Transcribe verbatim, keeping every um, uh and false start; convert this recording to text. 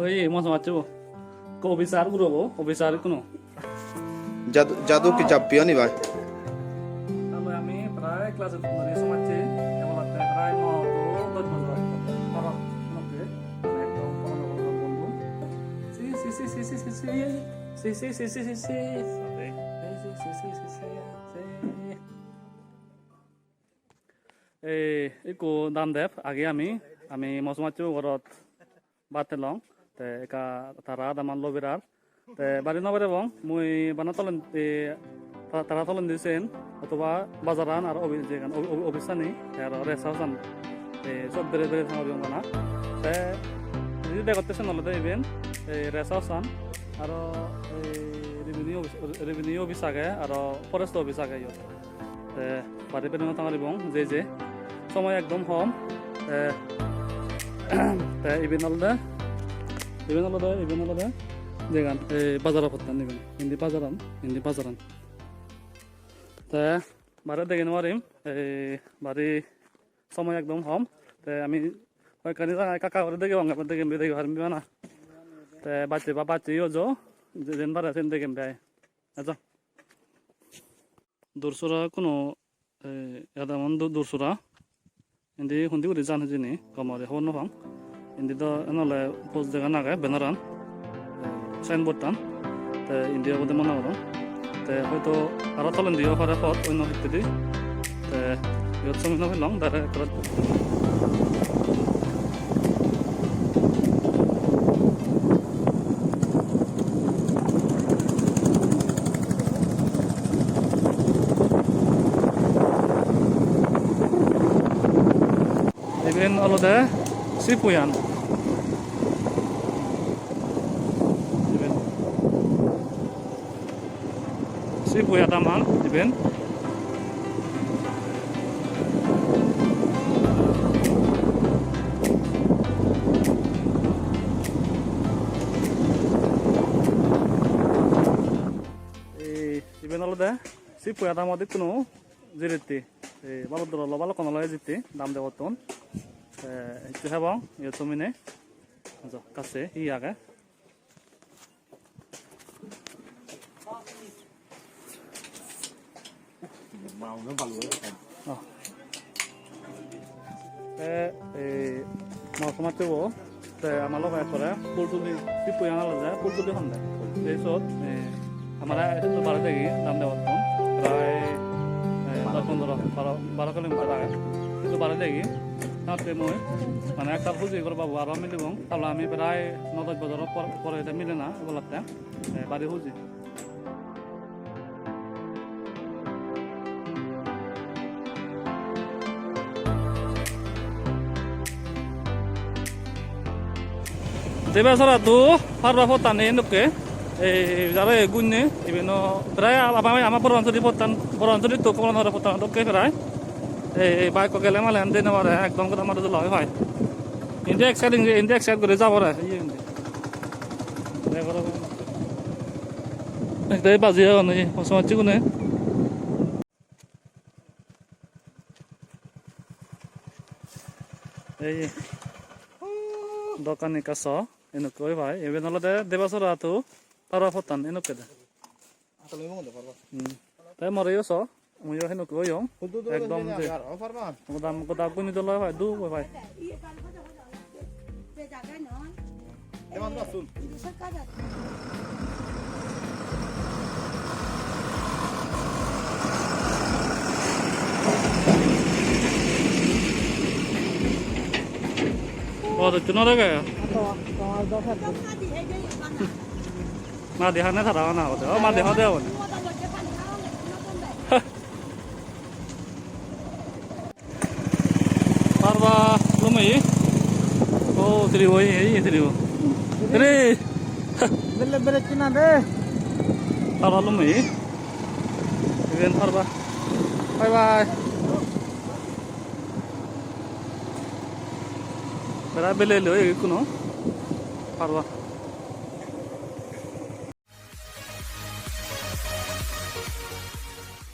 Oi, mo somajje bo. Ko officer guro bo, officer kuno. Jadu, jadu ki jappi ani bhai? Tale ami prai class-ot dhuri somajje, ebolatte prai no to dosh bojor age. Tara nokke, mane ekdom purono purono bondhu. Si, si, si. Ei, ikko dam dep, age ami, ami mo somajje bo gorot bhat helong, te ekka tara adaman loi berar. Te bari no berebong, mui bana tolen, e, ta-, tara tolendi sen, otoba bazaran aro obi-, jegan, obi-, obi-, office ani, te aro rest house an, e, sot bere bere thang obiyong bana. Te, jodi degotte sen olode iben, e, rest house an, aro, e, revenue office, revenue office age, aro forest office age iyot. Te bari bere no tangoribong, je je. Somoy ekdom hom. Te, te iben olode, iben olode, iben olode jegan, e, bazaro pottan iben. Indi bazaran, indi bazaran. Te bare degi no parim, e, bari somoy ekdom hom. Te ami hoyekkani jaga ekka ekka guri degibong, ebar degem, degi parim bana. Te bacche ba bacche yo jo, je-, jen pare sen degem de ai. Ejo. Dursora kuno, eh, adamon du-, Dursora. Indi hundi guri jan hijeni, gom guri hobor no pang. Indi do enole post degan age, banner-an, eh, signboard-tan. Te indi obode mone gorong. Te hoito aro tolendi o pare pot, onno hittedi. Te iyot somi no pelong, direct ekkore. Iben olode Sipuyan. Iben. Sipuya daman iben. Ei, iben olode Sipuya damot ikkunu jiretti. Ei, balok dol olo, balokkun olo ejitti, dam debottun. Te, hissu hebong, iyot tumine. Ajo, kasse, hi age? Oh. Te, ei, mo somajje bo, te ama loge ekkore Pultuli, Sipuyan olode Pultuli honde. Te sot, eh, amare ekটু bare degi, dam debottun. Prai, eh, dosh pondro, baro, baro kilometer age. Ekটু bare degi. Tatte mui, mane ektal huji gor babu aro milibong. Tale ami prai no dosh bojor por, pore de mile na, ebolatte. Eh, bari huji. Debasora to parba pottani endokke, ei, jaro ei gunne, ibeno prai ama, ama Borapansury pottan, Borapansury to Kamalanagar pottan dokke prai. Ei, ei, bike ko gele male ande no pare, ekdom goda mare dula oi pai. Indi ek side, indi, indi ek side guri jabo re, iye indi. Ekdagi baji agon ei, mosomajji gune. Ei, dogan ekka so, endokke oi pai. Iben olode Debasora to parba pottan endokke de. Hmm. Te moreyo so, muiyo hendokke oyong. Ekdom je. Goda, goda guni dol oi pai, dub oi pai. O, do chuno rege. Madi hane tara hana hoide. O, madi hode hone. Parba lumei. O, tribo, ei, ei, tribo. Tri. Bele, bele, china de. Parba lumei. Iben parba. Bye bye. Bera bele lo, ei kuno. Parba.